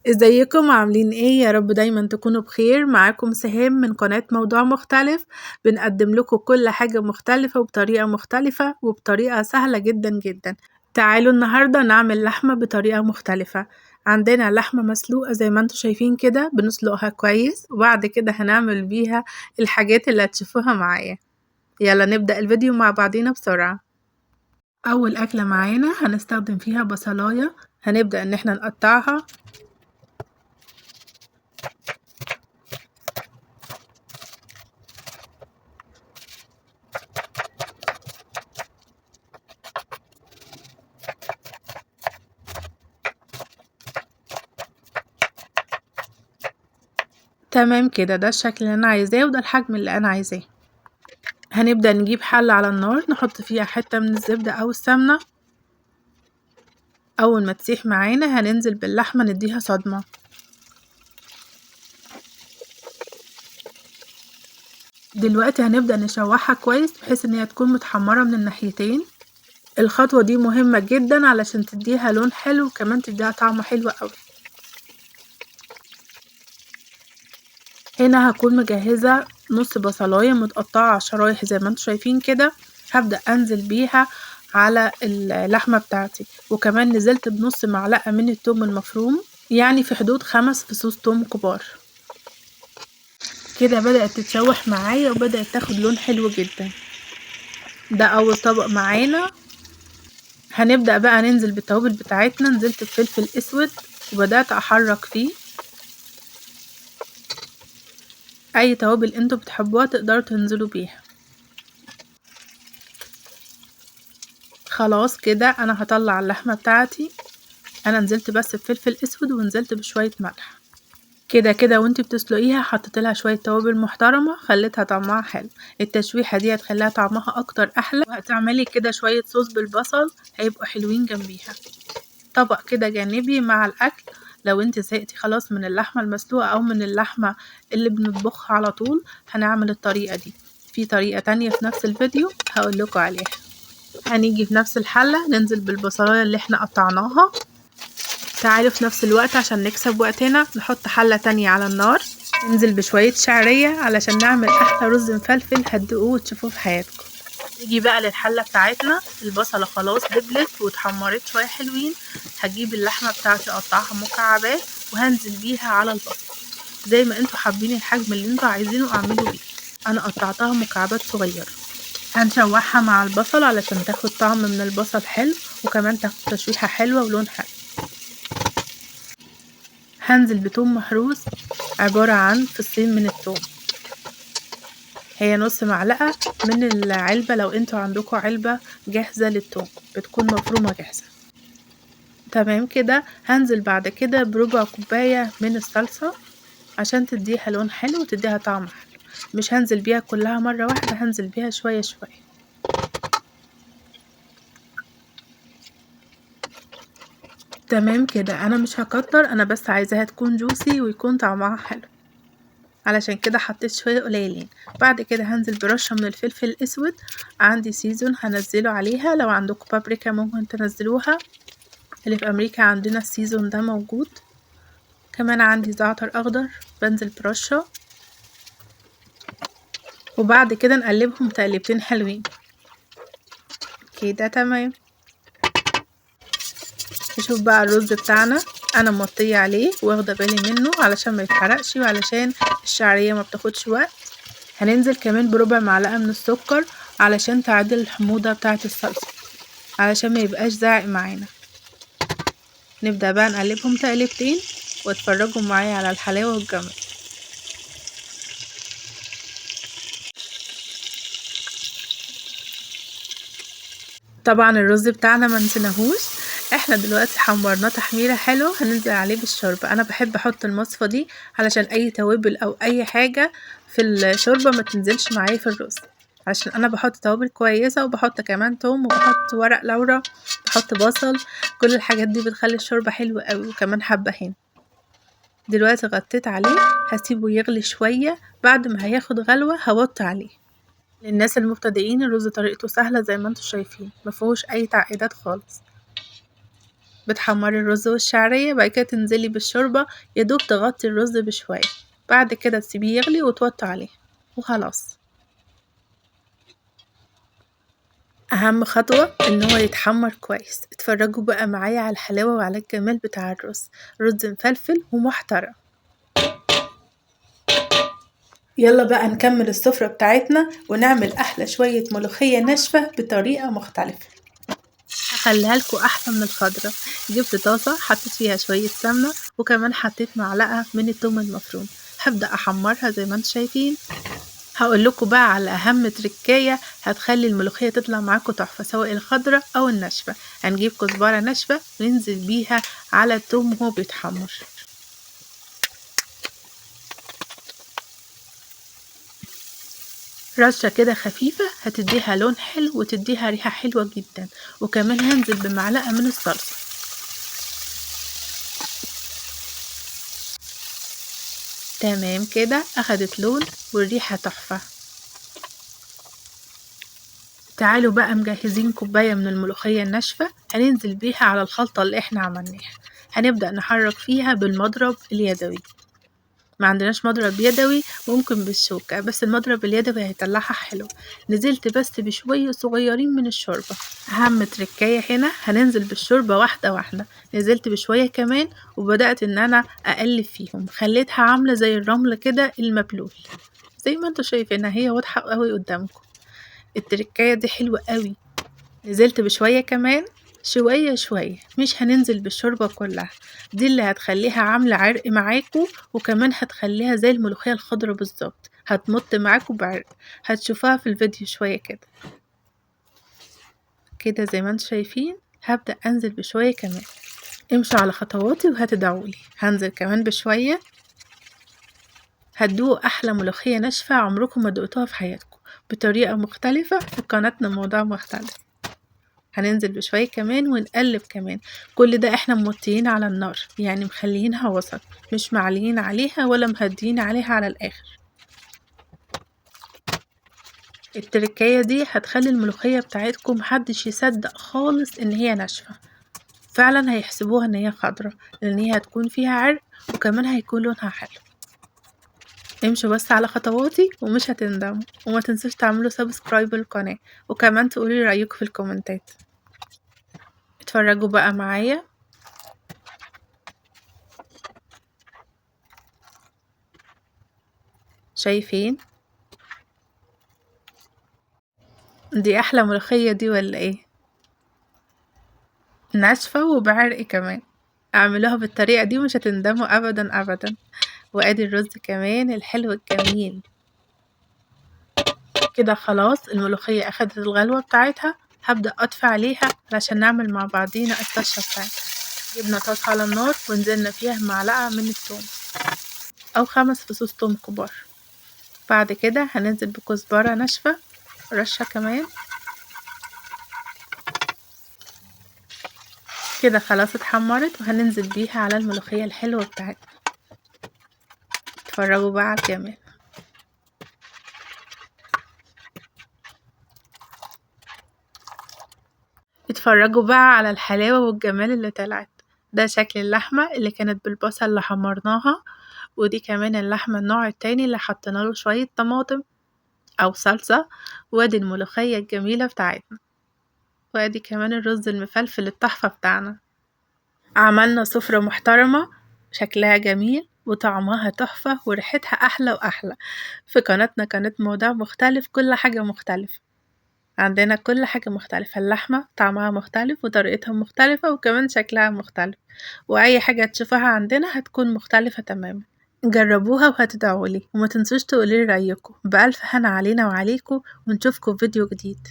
ازيكم عاملين ايه؟ يا رب دايما تكونوا بخير. معاكم سهام من قناة موضوع مختلف. بنقدم لكم كل حاجة مختلفة وبطريقة مختلفة وبطريقة سهلة جدا جدا. تعالوا النهاردة نعمل لحمة بطريقة مختلفة. عندنا لحمة مسلوقة زي ما انتم شايفين كده، بنسلقها كويس وبعد كده هنعمل بيها الحاجات اللي هتشوفوها معايا. يلا نبدأ الفيديو مع بعضينا بسرعة. أول أكلة معانا هنستخدم فيها بصلاية، هنبدأ إن احنا نقطعها. تمام كده، ده الشكل اللي انا عايزاه وده الحجم اللي انا عايزاه. هنبدأ نجيب حلة على النار نحط فيها حتة من الزبدة او السمنة. اول ما تسيح معانا هننزل باللحمة نديها صدمة. دلوقتي هنبدأ نشوحها كويس بحيث ان هي تكون متحمرة من الناحيتين. الخطوة دي مهمة جدا علشان تديها لون حلو وكمان تديها طعم حلو قوي. هنا هكون مجهزة نص بصلاية متقطعة على شرايح زي ما انتم شايفين كده، هبدأ انزل بيها على اللحمة بتاعتي. وكمان نزلت بنص معلقة من التوم المفروم، يعني في حدود 5 فصوص توم كبار. كده بدأت تتشوح معايا وبدأت تاخد لون حلو جدا. ده اول طبق معانا. هنبدأ بقى ننزل بالتوابل بتاعتنا. نزلت بفلفل اسود وبدأت احرك فيه. اي توابل انتوا بتحبوها تقدروا تنزلوا بيها. خلاص كده انا هطلع اللحمة بتاعتي. انا نزلت بس بفلفل اسود ونزلت بشوية ملح. كده كده وانتي بتسلقيها حطيت لها شوية توابل محترمة خليتها طعمها حلو. التشويحة دي هتخليها طعمها اكتر احلى. وهتعملي كده شوية صوص بالبصل هيبقوا حلوين جنبيها. طبق كده جانبي مع الاكل. لو انت زهقتي خلاص من اللحمة المسلوقة او من اللحمة اللي بنطبخها على طول هنعمل الطريقة دي. في طريقة تانية في نفس الفيديو هقول لكم عليها. هنيجي في نفس الحلة ننزل بالبصلاية اللي احنا قطعناها. تعالوا في نفس الوقت عشان نكسب وقتنا نحط حلة تانية على النار. ننزل بشوية شعرية علشان نعمل احلى رز مفلفل هتدوقوه وتشوفوه في حياتكم. نيجي بقى للحلة بتاعتنا. البصلة خلاص دبلت واتحمرت شوية حلوين. هجيب اللحمة بتاعتي اقطعها مكعبات وهنزل بيها على البصل. زي ما انتوا حابين الحجم اللي انتوا عايزينه اعملوا بيه. انا قطعتها مكعبات صغيرة. هنشوحها مع البصل علشان تاخد طعم من البصل حلو وكمان تاخد تشويحة حلوة ولون حلو. هنزل بتوم محروس عبارة عن فصين من التوم، هي نص معلقة من العلبة. لو انتوا عندكم علبة جاهزة للتوم بتكون مفرومة جاهزة. تمام كده. هنزل بعد كده بربع كوباية من الصلصة عشان تديها لون حلو وتديها طعم حلو. مش هنزل بيها كلها مرة واحدة، هنزل بيها شوية شوية. تمام كده. انا مش هكتر، انا بس عايزاها تكون جوسي ويكون طعمها حلو، علشان كده حطيت شوية قليلين. بعد كده هنزل برشة من الفلفل الاسود. عندي season هنزله عليها، لو عندكم بابريكا ممكن تنزلوها، اللي في امريكا عندنا ال season ده موجود. كمان عندي زعتر اخضر بنزل برشة. وبعد كده نقلبهم تقلبتين حلوين كده. تمام. نشوف بقى الرز بتاعنا. انا موطيه عليه واخده بالي منه علشان ما يتحرقش وعلشان الشعريه ما بتاخدش وقت. هننزل كمان بربع معلقه من السكر علشان تعدل الحموضه بتاعه الصلصه، علشان ما يبقاش زعق معانا. نبدا بقى نقلبهم تقلبتين واتفرجوا معايا على الحلاوه والجمال. طبعا الرز بتاعنا ما نسيناهوش، احنا دلوقتي حمرناه تحميره حلوه. هننزل عليه بالشوربه. انا بحب احط المصفى دي علشان اي توابل او اي حاجه في الشوربه ما تنزلش معايا في الرز، عشان انا بحط توابل كويسه وبحط كمان توم وبحط ورق لورا، بحط بصل، كل الحاجات دي بتخلي الشوربه حلوه قوي. وكمان حبهان. دلوقتي غطيت عليه، هسيبه يغلي شويه. بعد ما هياخد غلوه هوطي عليه. للناس المبتدئين الرز طريقته سهله زي ما انتم شايفين، مفيهوش اي تعقيدات خالص. بتحمري الرز والشعرية، بعد كده تنزلي بالشوربة يدوب تغطي الرز بشوية، بعد كده تسيبيه يغلي وتوطي عليه وخلاص. اهم خطوة ان هو يتحمر كويس. اتفرجوا بقى معايا على الحلاوة وعلى الجمال بتاع الرز، رز مفلفل ومحترم. يلا بقى نكمل السفرة بتاعتنا ونعمل احلى شوية ملوخية ناشفة بطريقة مختلفة. هخليها لكم احلى من الخضرة. جبت طاسة حطيت فيها شوية سمنة، وكمان حطيت معلقة من التوم المفروم. هبدأ احمرها زي ما انتم شايفين. هقول لكم بقى على اهم تركاية هتخلي الملوخية تطلع معاكم تحفة، سواء الخضرة او الناشفة. هنجيب كزبرة ناشفة وننزل بيها على التوم وهو بيتحمر. رشة كده خفيفة هتديها لون حلو وتديها ريحة حلوة جدا. وكمان هنزل بمعلقة من الصلصة. تمام كده اخدت لون والريحة تحفة. تعالوا بقى مجهزين كوباية من الملوخية الناشفة هننزل بيها على الخلطة اللي احنا عملناها. هنبدأ نحرك فيها بالمضرب اليدوي. ما عندناش مضرب يدوي ممكن بالشوكة، بس المضرب اليدوي هيطلعها حلو. نزلت بس بشوية صغيرين من الشوربة. أهم تركاية هنا هننزل بالشوربة واحدة واحدة. نزلت بشوية كمان وبدأت إن أنا أقلب فيهم، خليتها عاملة زي الرمل كده المبلول، زي ما انتوا شايفينها هي واضحة قوي قدامكم. التركاية دي حلوة قوي. نزلت بشوية كمان، شوية شوية، مش هننزل بالشوربة كلها، دي اللي هتخليها عاملة عرق معاكو، وكمان هتخليها زي الملوخية الخضرا بالظبط، هتمط معاكو بعرق. هتشوفوها في الفيديو شوية كده كده زي ما انتم شايفين. هبدأ انزل بشوية كمان، امشوا على خطواتي وهتدعولي. هنزل كمان بشوية، هتدوقوا احلى ملوخية ناشفة عمركم ما دقتوها في حياتكم، بطريقة مختلفة في قناتنا موضوع مختلف. هننزل بشوية كمان ونقلب كمان. كل ده احنا موطيين على النار، يعني مخليينها وسط، مش معليين عليها ولا مهديين عليها على الاخر. التركاية دي هتخلي الملوخية بتاعتكم محدش يصدق خالص ان هي ناشفة، فعلا هيحسبوها ان هي خضرة، لان هي هتكون فيها عرق وكمان هيكون لونها حلو. امشوا بس على خطواتي ومش هتندموا، وما تنسوش تعملوا subscribe للقناة، وكمان تقولي رأيكم في الكومنتات. اتفرجوا بقى معايا. شايفين دي احلى ملوخية دي ولا ايه؟ ناشفة وبعرق كمان. اعملوها بالطريقة دي ومش هتندموا ابدا ابدا. وادي الرز كمان الحلو الجميل كده. خلاص الملوخية اخدت الغلوة بتاعتها. هبدأ اطفي عليها علشان نعمل مع بعضينا الطشة بتاعتها. جبنا طاسة على النار ونزلنا فيها معلقة من الثوم او 5 فصوص ثوم كبار. بعد كده هننزل بكزبرة ناشفة رشة كمان كده. خلاص اتحمرت وهننزل بيها على الملوخية الحلوة بتاعتنا. اتفرجوا بقى على الجمال. اتفرجوا بقى على الحلاوة والجمال اللي طلعت. ده شكل اللحمة اللي كانت بالبصل اللي حمرناها، ودي كمان اللحمة النوع التاني اللي حطينا له شوية طماطم او صلصة، وادي الملوخية الجميلة بتاعتنا، وادي كمان الرز المفلفل التحفة بتاعنا. عملنا سفرة محترمة شكلها جميل وطعمها تحفة وريحتها أحلى وأحلى. في قناتنا قناة موضوع مختلف، كل حاجة مختلفة عندنا، كل حاجة مختلفة. اللحمة طعمها مختلف وطريقتها مختلفة وكمان شكلها مختلف، وأي حاجة تشوفها عندنا هتكون مختلفة تماما. جربوها وهتدعولي، وما تنسوش تقولي رأيكم. بألف هنا علينا وعليكم، ونشوفكم في فيديو جديد.